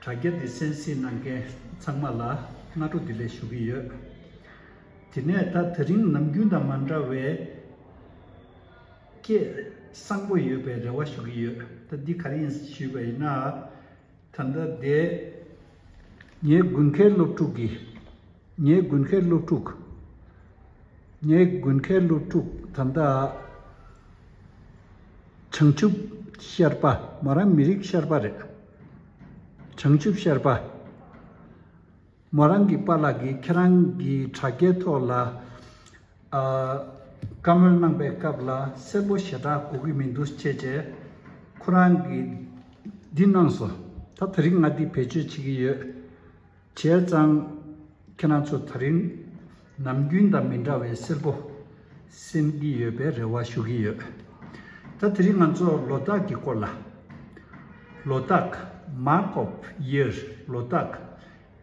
target the sense in ange sangmala ngatu dile shugiye tine ta thrin namgyun da mandra we ke sangbo ye be rewa shugiye ta di kharin shubai na thanda de nye gunke loptugi nye gunke loptuk thanda changchup sherpa marang mirik sherpa re changchup sherpa marang gi palagi kherang gi thage thola kamal nang backup la sebo shara kogi mindus cheche khurang gi dinang so ta thring ngadi pechu chigi ye che chang kenan so thring namgyun da minda we sebo singi ye be rewa shugi ye ta thring nganzo lotak ki kola lotak mark of year lotak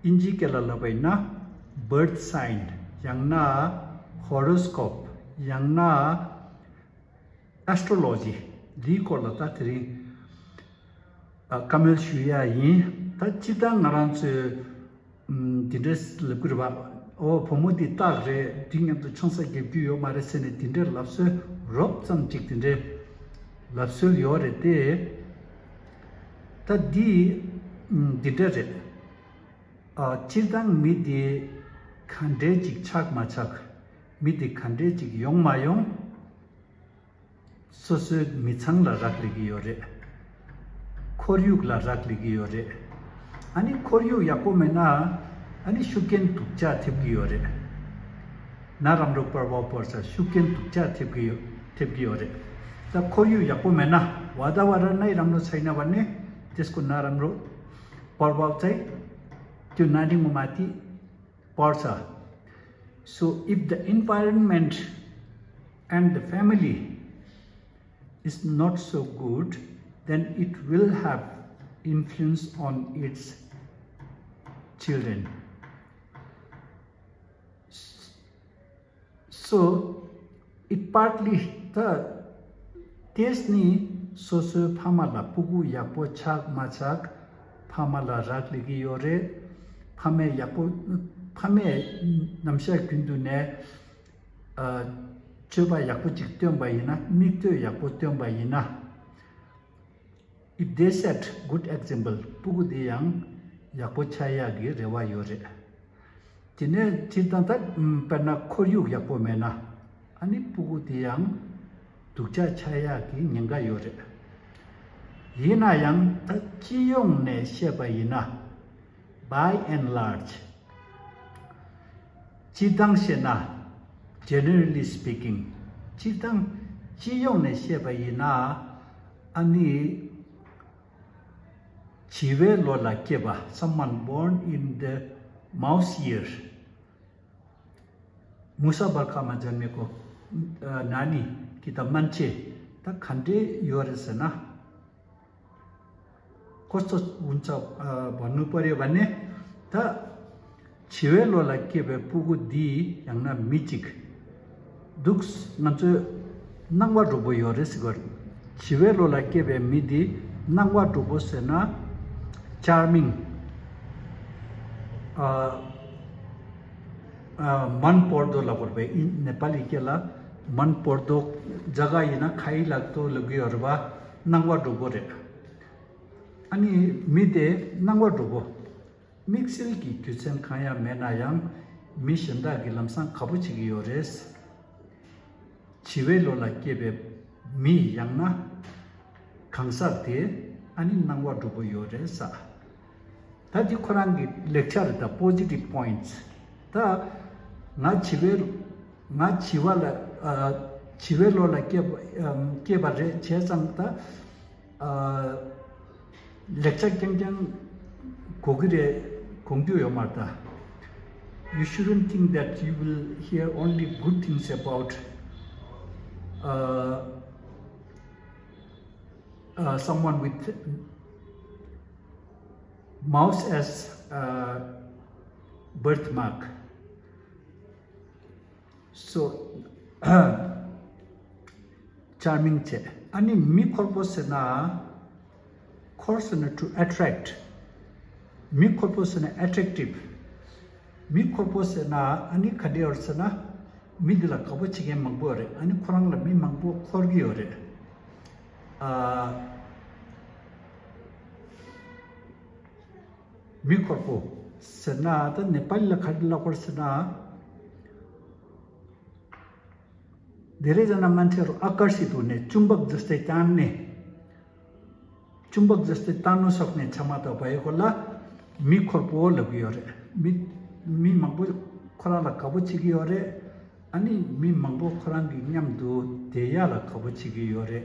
inji kela labaina birth sign yang na horoscope yang na astrology di kola ta thring kamel shuya yin ta chidang ngaran che dindes lebgurba o pomodi tagre dingam to chonsa ge biyo mare sene dinder lapse rob cham chik dinder lapsul yore te ta di dinder chidang midi khande chik chak ma chak midi khande chik yong ma yong so so mi chang la rak ligi yore koryuk la rak ligi yore ani koryu yapomena ani shuken tukcha thepgi yore naramro parwa porsa shuken tukcha thepgi yore ta koryu yapomena wada wara nai ramro chaina bane त्यसको naramro parwa chai त्यो नानी मुमाती पर्छ so if the environment and the family is not so good then it will have influence on its children. So it partly the tesni soso phamala pugu yapo chak machak phamala rakligi yore phame yapo phame namsha kundu ne choba yapo chiktyom bayina mikto yapo tyom bayina. If they set good example pugu de yang yapo chaya gi rewa yore tine chidanta perna khoryu yapo mena ani pugu de yang tukcha chaya gi nyanga yore yina yang ta chiyong ne sheba yina by and large chidang sena generally speaking chidang chiyong ne sheba yina ani chive lola keba someone born in the mouse year musa barka ma janme ko nani kita manche ta khande yoresana kosto huncha भन्नु पर्यो भने ta chive lola kebe pugu di yangna michik duks nanchu nangwa robo yores gor chive lola kebe midi nangwa robo sena charming मन पर्दो लगोरबे नेपाली केला मन पर्दो जग्गा यिना खाइ लाग्दो लगिहरुबा नंगवा डोबोरे अनि मिदे नंगवा डोबो मिक्सिल की क्युचन खाया मेनायां मिशनदा गिलमसां खबुचिगी योरेस चिवे लोला केबे मी यांगना खंगसाते अनि नंगवा डोबो योरेसा That you can lecture the positive points. The not chivel, not chivala, chivelo like kebare, chesanta lecture can cogire condu yomata. You shouldn't think that you will hear only good things about someone with mouse as birthmark. So charming che. Ani mi purpose na course to attract mi corpus na attractive mi corpus na ani khade orsana mi dila kabo chige mangbo re ani khorang la mi mangbo khorgi ore mi corpo sana ta nepal la khadla korsana धेरै जना मान्छेहरु आकर्षित हुने चुम्बक जस्तै तान्नु सक्ने क्षमता भएकोला मी खर्पो लगियो रे मी मंगबो खराला कबचिगियो रे अनि मी मंगबो खरांगी न्यामदु देयाला कबचिगियो रे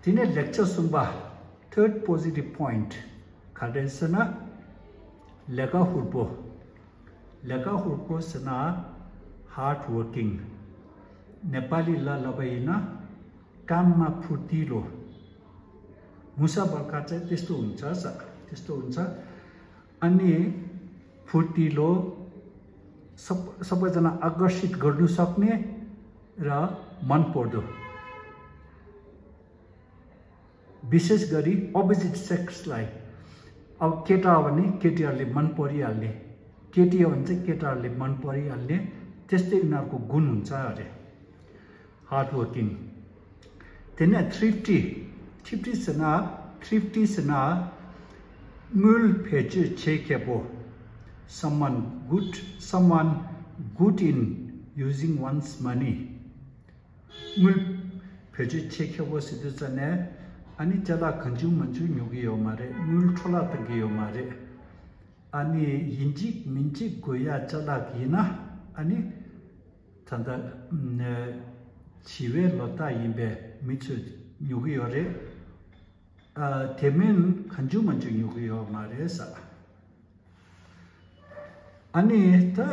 तिने लेक्चर सुनबा थर्ड पॉजिटिव पॉइंट खादेसना लेगा हुर्पो सना हार्ड वर्किङ नेपाली लबैना काममा फुर्तिलो मुसा बर्खा चाहिँ त्यस्तो हुन्छ अनि फुर्तिलो सबैजना आकर्षित गर्नु सक्ने र मन पर्दो विशेष गरी अपोजिट सेक्सलाई अब केटा हो भने केटीहरुले मन परिहाल्ने केटी हो भने चाहिँ केटाहरुले मन परिहाल्ने त्यस्तै उनीहरुको गुण हुन्छ अरे hard working then thrifty sana mul pheche chekebo someone good in using one's money mul pheche chekebo sidusane ani chala khanju manju nyugiyo mare mul thola tagiyo mare ani minji goya chala gina ani tanda chiwe lota yimbe michu nyugiyo re temen khanju manju nyugiyo mare sa ani ta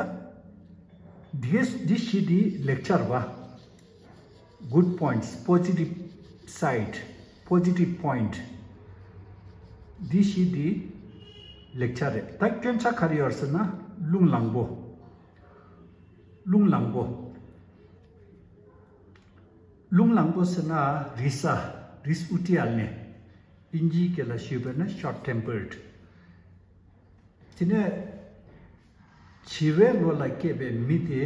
this CD lecture wa good points positive point this CD lecture ta kyencha khari orsana lunglangbo sana ris utialne inji kela shibana short tempered tine chiwe lo la kebe mite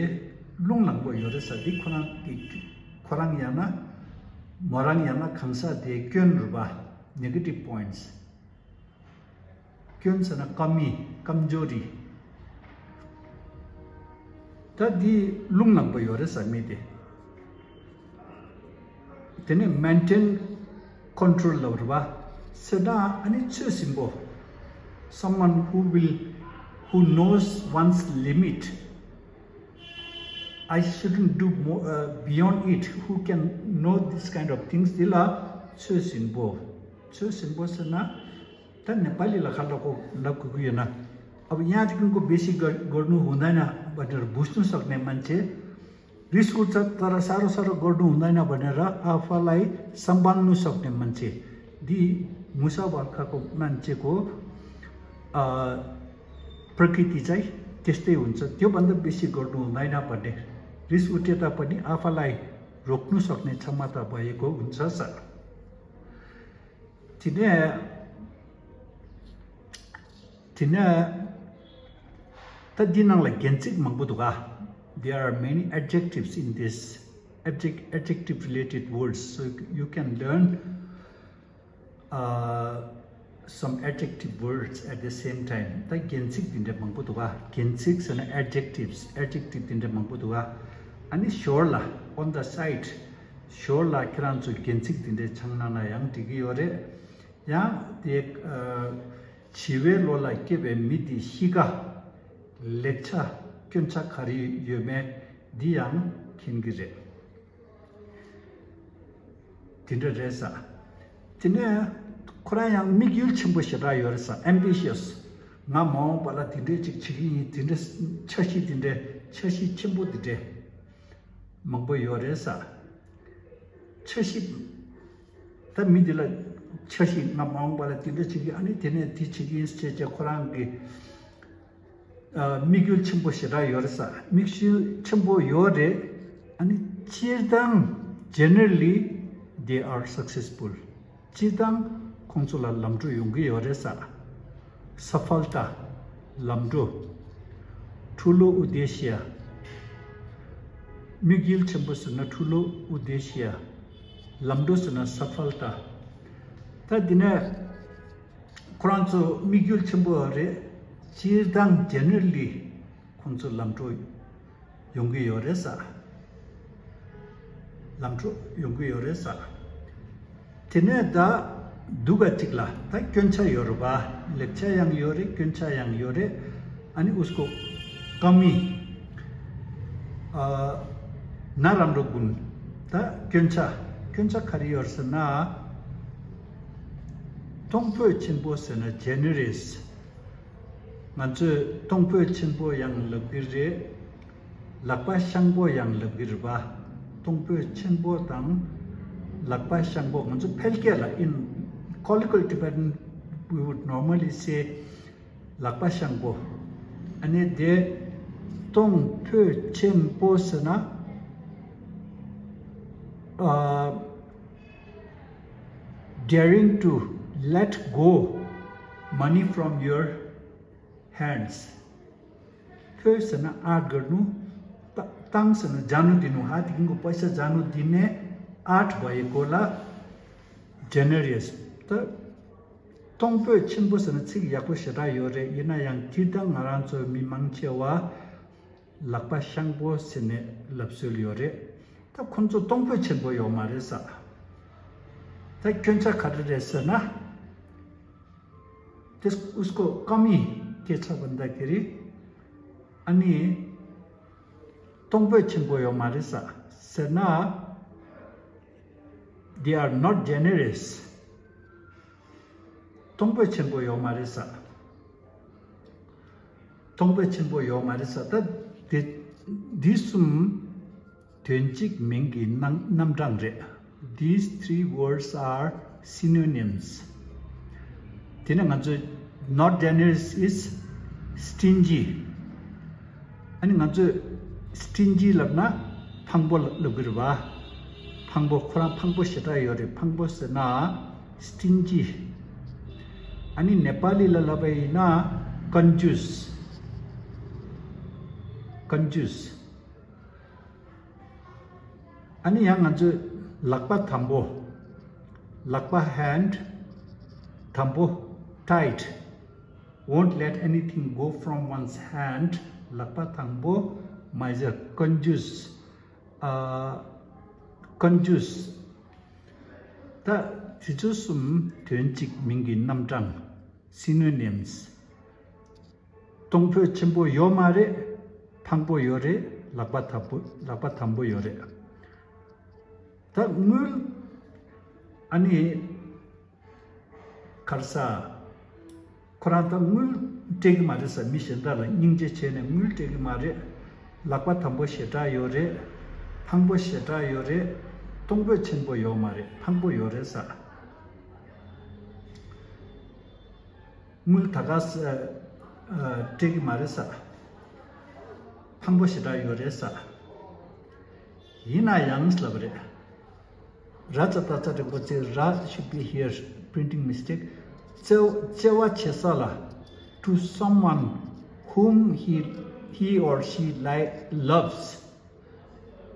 lunglangbo yore sa di khorang yana morang yana khangsa de kyon ruba negative points kyon sana kamjori ta di lunglangbo yore sa mite then maintain control over sada ani chusimbo someone who knows one's limit I shouldn't do more beyond it who can know this kind of things dila chusimbo sana ta nepali la khalako lakku yana अब यहाँ देखिको बेसी गर्नु हुँदैन भनेर बुझ्नु सक्ने मान्छे रिस उठ्छ तर सारो गर्नु हुँदैन भनेर आफूलाई सम्हाल्नु सक्ने मान्छे दि मुसा बर्खाको मान्छेको प्रकृति चाहिँ त्यस्तै हुन्छ त्यो भन्दा बेसी गर्नु हुँदैन भन्ने रिस उठे तापनि आफूलाई रोक्नु सक्ने क्षमता भएको हुन्छ सर तिने तदिनलाई गेन्चिक मंगबुदुगा there are many adjectives in this adjective related words so you can learn some adjective words at the same time ta gensik dinde mangputuwa gensik sana adjective dinde mangputuwa ani shorla on the side shorla kranchu gensik dinde changnana yang tigi ore ya de chiwe lola kebe midi higa lecha kyuncha khari yume diyang kingire tinde resa tine khorayang migil chimbo shira yorsa ambitious nga mo bala tinde chigi tinde chashi chimbo dide mangbo yoresa chashi ta midila chashi nga mo bala tinde chigi ani tine ti chigi stage khorangi migil chimbo shira yorsa migil chimbo yore ani chirdang generally they are successful chidang konsula lamtru yungi yoresa safalta lamdo thulo udeshya migil chambusna thulo udeshya lamdo sna safalta ta dine Quranso migil chambu re chirdang generally khunso lamdo yongi yoresa lamdo yongi yoresa tene da duga tikla ta kyoncha yorba leccha yang yore kyoncha yang yore ani usko kami naramro gun ta kyoncha khari yorsna tongpo chenpo sena generous manchu tongpo chenpo yang labgire lakpa shangbo yang labgirba tongpo chenpo tang lakpa shangbo manchu phelkela in colloquial Tibetan we would normally say lakpa shangbo ane de tongpo chenpo sena daring to let go money from your hands. First, na art garnu, tangs na janu dinu hat kingo paisa janu dine art bhai kola generous. Ta tongpo chenpo sana chig yakpo shara yore ina yang tidang ngarancho mi mangchewa lakpa shangbo sene lapsul yore. Ta khuncho tongpo chenpo yo maresa. Ta kyoncha kharresa na उसको कमी के छ भन्दाखेरि अनि तोंगबे छिंबो यो मारेसा सेना they are not generous tongbe छिंबो यो मारेसा त disum tenchik mengi namdang re these three words are synonyms not generous is stingy and stingy labna phangbo lugirwa phangbo khora phangbo sheta yore phangbo sena stingy ani nepali lalabai na conjuice ani yang lakpa thambo lakpa hand thambo tight won't let anything go from one's hand lakpa thangbo maiser conjuice ta tijusum twenchik mingi namjang synonyms tongpyo chimbo yomare phangbo yore lakpa thambo yore ta mul ani karsa Kuranta mul tegi mare sa mission dala ningje chene mul tegi mare lakpa thambo sheta yore phangbo sheta yore tongbo chenbo yo mare phangbo yore sa mul thagas tegi mare sa phangbo sheta yore sa yina yangs labre raja tacha de boche raj should be here printing mistake Chewa chesala to someone whom he or she loves.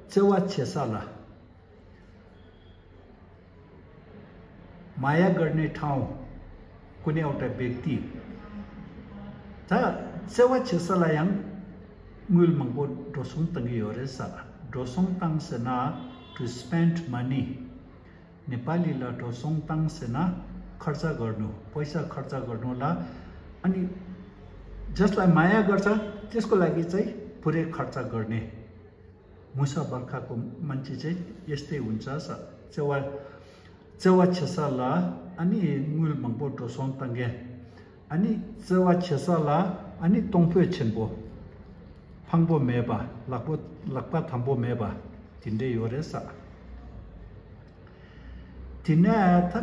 Chewa chesala. Maya garne thau kune auta byakti. Ta chewa chesala yang mul mangbo dosong tangi yore sa. Dosong tang sena to spend money. Nepali la dosong tang sena खर्चा गर्नु पैसा खर्चा गर्नुला अनि जसलाई माया गर्छ त्यसको लागि चाहिँ पुरै खर्च गर्ने मुसा बर्खाको मान्छे चाहिँ यस्तै हुन्छ चेवा छेसाला अनि मुल मंगबो टोसोङ तंगे अनि चेवा छेसाला अनि तोंफे छेनबो फंगबो मेबा lakpa thambo meba tinde yoresa tina tha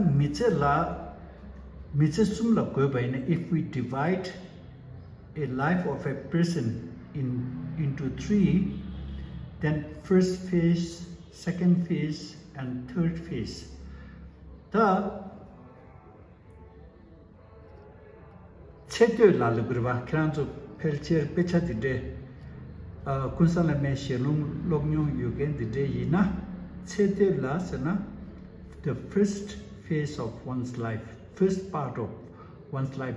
miche sumla ko baina if we divide a life of a person into three, then first phase, second phase and third phase. The 체드 라르그바 크란조 펠체 페차디데 군산레메 셰룽 록뇽 유겐디데 이나 체드 라스나 the first phase of one's life, first part of one's life.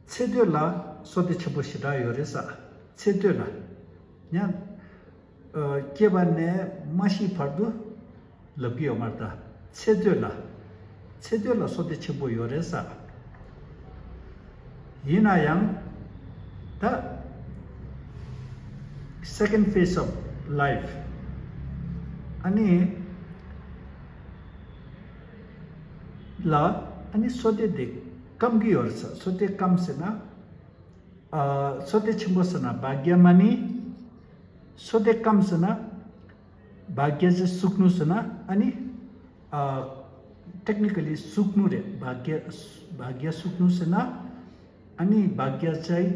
체드 라 소데 쳐보시라 요레사 체드 라 냐 केबाने माशी फर्दु लगियो मर्दा छेदेला सोते छबो योरेसा यिनायां the second phase of life ani सोते they कम की योरेसा सोते कम से ना सोते छबो सना भाग्यमानी सोते कम सना भाग्य से सुक्नु सना अनि टेक्निकली सुक्नु रे भाग्य सुक्नु सना अनि भाग्य चाहिँ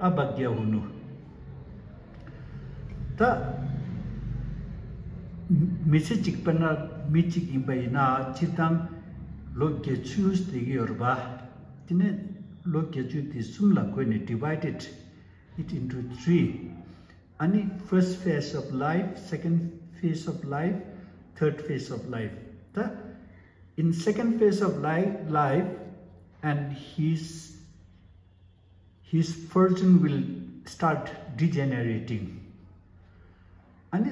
अभाग्य हुनु त मिसिचिक पना मिचिक इबैना चिताङ लोग्य चुज दिगियोरबा तिने लोग्य जुति सुमला कोइने divided it into three. Ani first phase of life, second phase of life, third phase of life. In second phase of life, and his fortune will start degenerating. Ani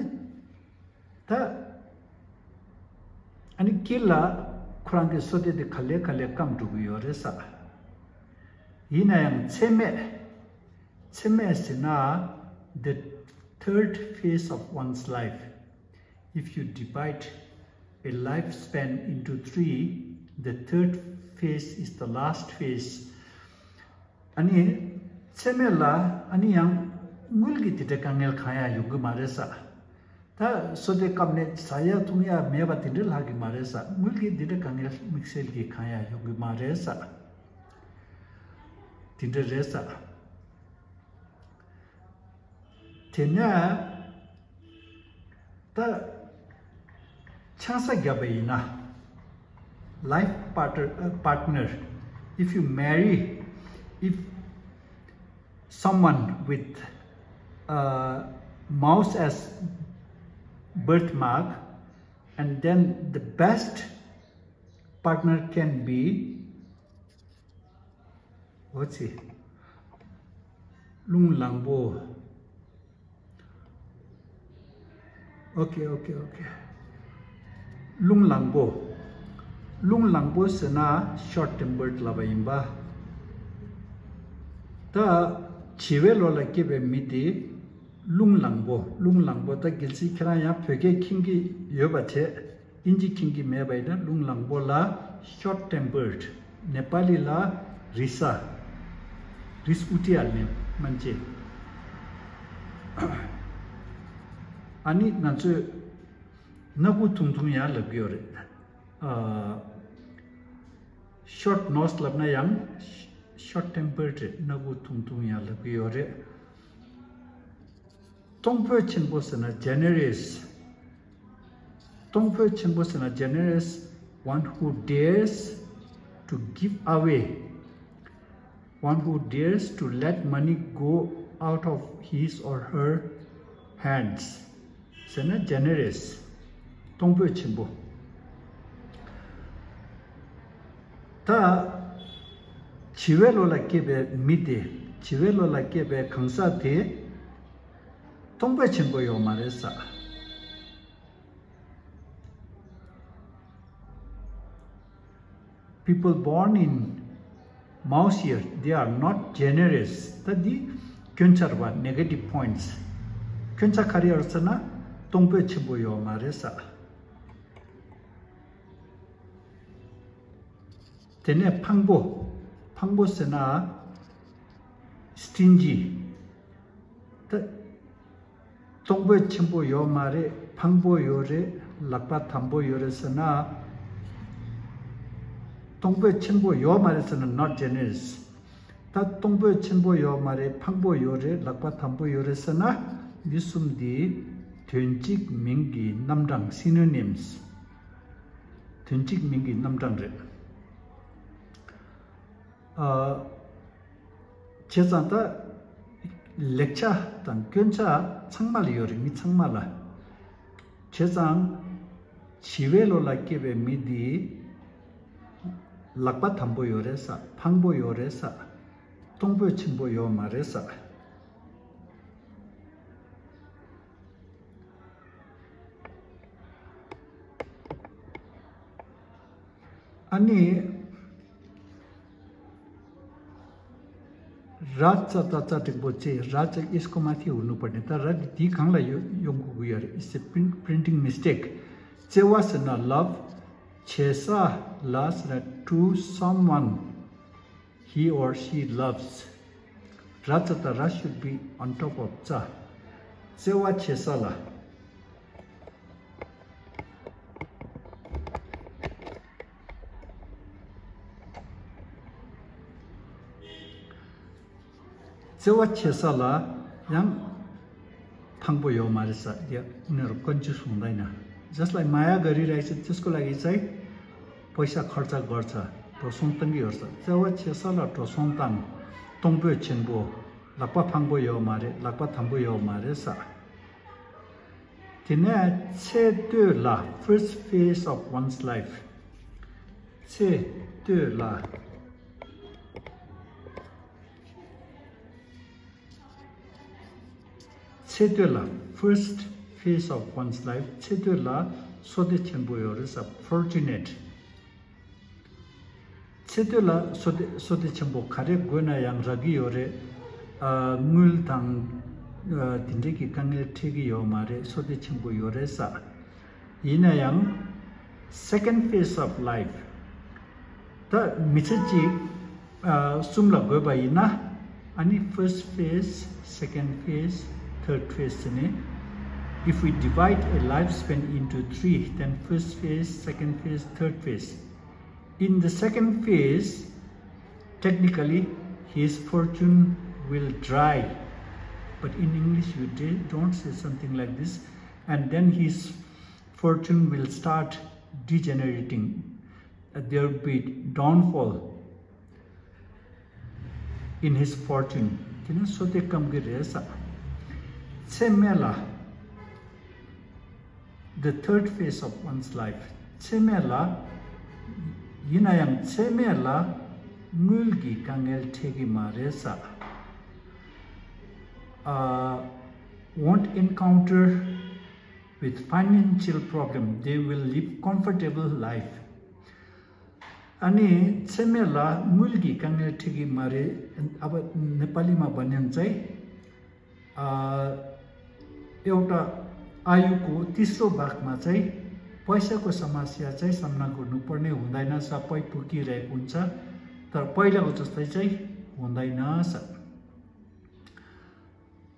kila kurangke sode de kale kam to yoresa. Ina yang Chemesina, the third phase of one's life. If you divide a lifespan into three, the third phase is the last phase. Ani chemela ani yang mulgi tite kangel khaya yugu maresa. Ta sode kamne saya tumya meba tindel hagi maresa. Mulgi tite kangel mixel ki khaya yugu maresa. Tindel resa. Tena ta chansa gabayina life partner. If you marry, if someone with mouse as birthmark, and then the best partner can be what's it? Lung Langbo. Okay. Lung Langbo sena short tempered labayimba. Ta chivelo la kebe miti Lung Langbo ta gilsi kraya pyoge kingi yobate inji kingi mebaida Lung Langbo la short tempered. Nepali la risa. Ris utial ne manche. Ani nanchu nagu tung ya lagyore short nose labna yang short tempered nagu tung ya lagyore tongpo chenbosana generous one who dares to give away, one who dares to let money go out of his or her hands. Sena generous. Tongpo chimbo. Ta chivelo la kebe mide, chivelo la kebe kangsa te tongpo chimbo yo maresa. People born in mouse year, they are not generous. That the kyuncharwa negative points. Kyuncha khari arsana tongpe chimbo yo maresa. Tene pangbo sena stingy. Tongpe chimbo yo mare pangbo yore lakpa thambo yore sena tongpe chimbo yo mare sena not generous. Ta tongpe chimbo yo mare pangbo yore lakpa thambo yore sena Yusum di Tunjik Mingi Namdang synonyms. Tunjik Mingi Namdang re. 제자다 lecture 단 견차 창말 요리 창말라 제장 지वे로 라케베 미디 락바 탐보 요레사 팡보 요레사 동보 친보 요 말레사 아니 Raja ताचा टिकबोचे राजा इसको माथि हुनु पर्ने त र दी खांला योंगु गुयर इज अ प्रिंटिंग मिस्टेक चेवास न लव चेसा लास न to someone he or she loves Raja त रा should be on top of चा चेवा चेसा ला 제와 체살라 양 팡보요 말사 야 उनीहरु कन्फ्युज हुँदैन जसलाई माया गरिरहेछ त्यसको लागि चाहिँ पैसा खर्च गर्छ र सन्तङ्गी गर्छ जेवा छेसला र सन्तान तोंबो छेनबो लापा फाङबो मारे लापा थाम्बो मारे सा तिने छे त्यो ला first phase of one's life छे त्यो ला Cedula, first phase of one's life, Cedula, Sode Chenboyor is a fortunate. Cedula, Sode Chenbo, Kare Guna Yang Ragiore, Multang Tindiki Kange Tigio Mare, Sode Chenboyoresa. Ina Yang, second phase of life. The Mitsuji Sumla Goba Ina, Ani first phase, second phase. Third phase. If we divide a lifespan into 3, then first phase, second phase, third phase. In the second phase, technically, his fortune will dry. But in English, you don't say something like this. And then his fortune will start degenerating. There will be downfall in his fortune. So they come get Semela, the third phase of one's life. Semela, yinayang semela, ngulgi kangel tegi maresa. Won't encounter with financial problem. They will live comfortable life. Ani semela ngulgi kangel tegi mare. Aba Nepali ma banyan chai. एउटा आयुको तेस्रो भागमा चाहिँ पैसाको समस्या चाहिँ सामना गर्नुपर्ने हुँदैन सबै पुगिरहेको हुन्छ तर पहिलाको जस्तै चाहिँ हुँदैन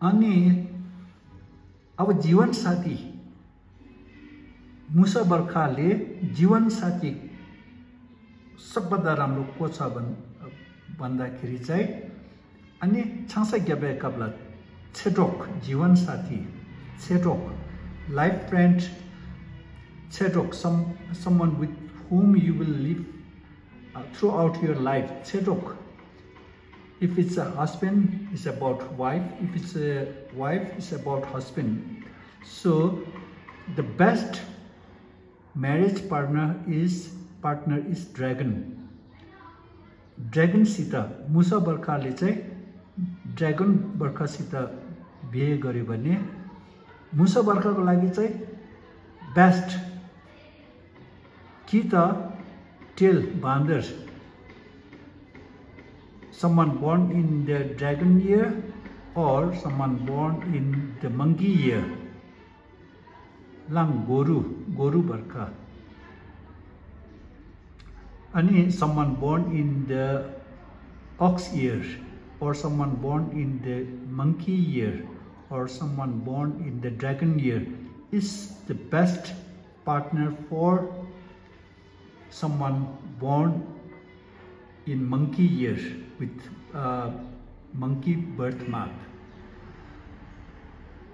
अनि अब जीवन साथी मुसा बर्खाले जीवन साथी सबभन्दा राम्रो को छ भन्दाखेरि चाहिँ अनि छासा ग्याबे कबला छेटोक जीवन साथी छेटोक life friend छेटोक someone with whom you will live throughout your life छेटोक if it's a husband it's about wife if it's a wife it's about husband so the best marriage partner is dragon sita मुसा बर्खाले चाहिँ dragon बर्खा सित बिहे गर्यो भने मुसा बर्खाको लागि चाहिँ बेस्ट कि त टेल बाँदर someone born in the dragon year or someone born in the monkey year lang goru barka ani someone born in the ox year or someone born in the monkey year or someone born in the dragon year is the best partner for someone born in monkey year with monkey birth mark.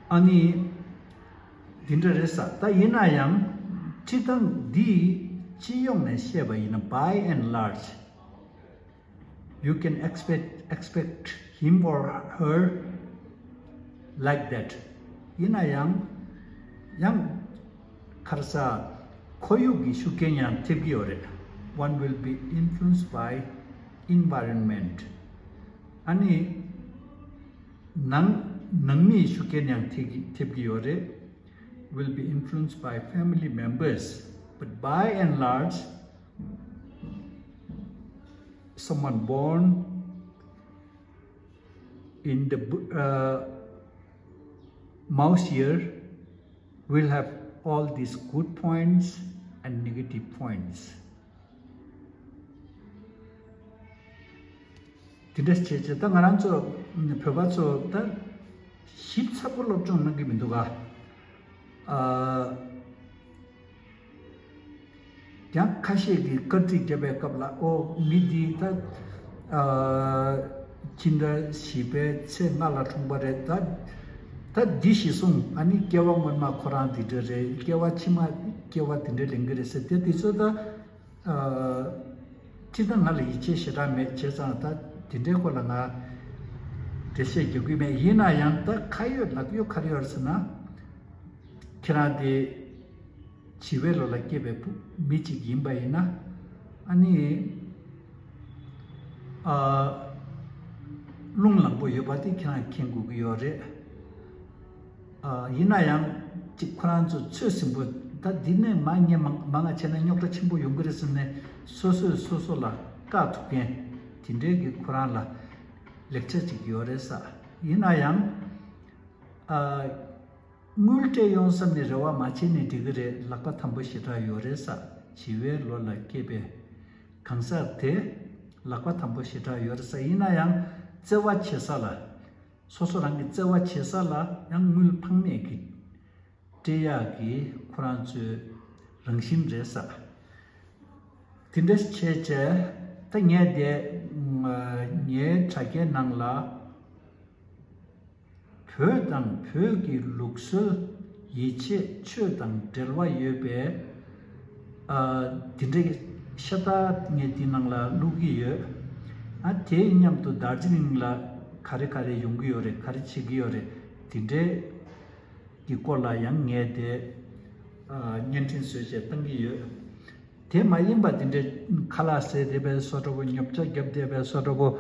Ani dindaresa ta yinayang chitang di chiyong ne sheba in by and large you can expect him or her like that. Ina yang karsa koyugi shukenyan tibgiore. One will be influenced by environment. Ani nangmi shukenyang tibgiore will be influenced by family members, but by and large, someone born in the mouse year will have all these good points and negative points. Tindas cheche ta ngarancho phebacho ta hipsapolo chung nagi minduga yang kashi gi kati gebe kabla o midi ta chinda sibe che ngala thungbare ta dishi sung ani kewa monma khoran didere kewa chima kewa tinde lengere se te tiso da chida ngala iche shira me chesa ta tinde ko la nga deshe gyugi me yina yang ta kayo lakyo kharyorsna kirade chiwelo la kebe michi gimba ina ani lunglambo yobati kina kengu yore ina yang chikranzo chusimbo ta dine mangye manga chena nyokta chimbo yongresne soso la ka tuken tinde gi quran la lecture chi yore sa ina yang multe yonsam ni rawa machi ni digre lakpa thambo shita yore sa chiwe lo la kebe kangsa te lakpa thambo shita yore sa ina yang tsewa chesa la soso rangi tsewa chesa la yang mul phangme ki teya ki quran chu rangshim re sa tindes cheche ta nye de nye chage nang la pödang pögi luksul yiche chödang delwa yöbe dindegi shata nge dinang la lugi yö a te inyam to Darjeeling la kare yungu yore kare chigi yore dinde ki kola yang nge de nyentin soje tangi yö te mayimba dinde khala se debe sotobo nyopcha gebdebe sotobo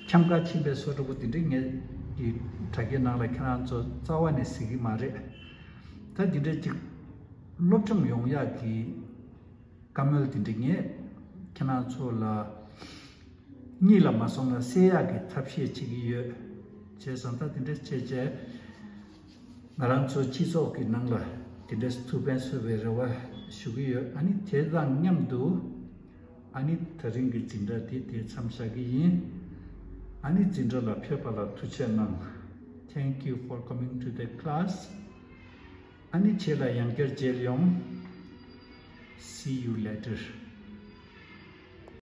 chamka chimbe sotobo dinde nge 이 자기 나라 캐나저 자원의 시기 말에 다 이제 롭좀 용야기 감을 딘딩에 캐나초라 니라 마송나 세야기 탑시에 지기여 제선다 딘데 제제 나란초 지속기 năng 딘데 스투벤스베르와 슈기여 아니 대단 냠도 아니 더링기 진다디 대 참사기 Ani Jindala Pepala Tuchenang. Thank you for coming to the class. Ani Chela Younger Jelyong. See you later.